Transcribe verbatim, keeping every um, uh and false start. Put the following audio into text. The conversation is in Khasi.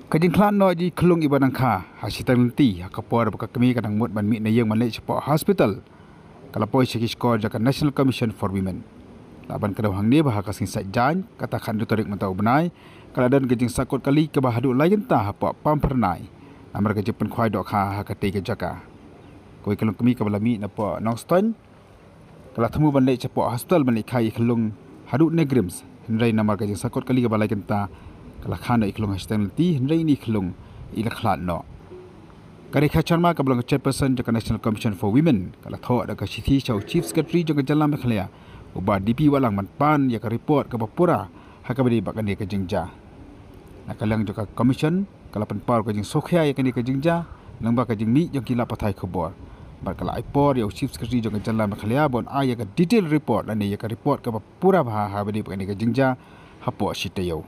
Ka jingkhlad noh jong i khyllung iba dang kha ha shiteng lynti ha ka por ba ka kmie ka dang mut ban mih na ïing ban leit shapoh hospital, ka la poi sha ki shkor jong ka National Commission for Women. La ban kdew hangne ba ha ka sngi Saitjaiñ, kata khathynriew tarik mynta u bnai, ka la don ka jingsahkut kali kaba haduh lai kynta hapoh Pamphyrnai namar ka jingpynkhwai dohkha ha katei ka jaka. Kawei ka long kmie kaba la mih napoh Nongstoiñ, ka la thmu ban leit shapoh hospital ban leit kha ïa i khyllung haduh NEIGRIHMS, hynrei namar ka jingsahkut kali kaba lai kynta, ka la kha noh i khyllung ha shiteng lynti, hynrei ine i khyllung i la khlad noh. Ka Rekha Sharma kaba long ka chairperson jong ka National Commission for Women, ka la thoh da ka shithi sha u Chief Secretary jong ka jylla Meghalaya, u Bah D P Wahlang, ban pan ïa ka report kaba pura ha kaba ïadei bad kane ka jingjia. Na ka liang jong ka Commission, ka la pynpaw ka jingsngewkhia ïa kane ka jingjia lyngba ka jingmih jong ki lad pathai khubor. Bad ka la ai por ïa u Chief Secretary jong ka jylla Meghalaya ban ai ïa ka detail report lane ïa ka report kaba pura bha ha kaba ïadei bad kane ka jingjia hapoh shi taïew.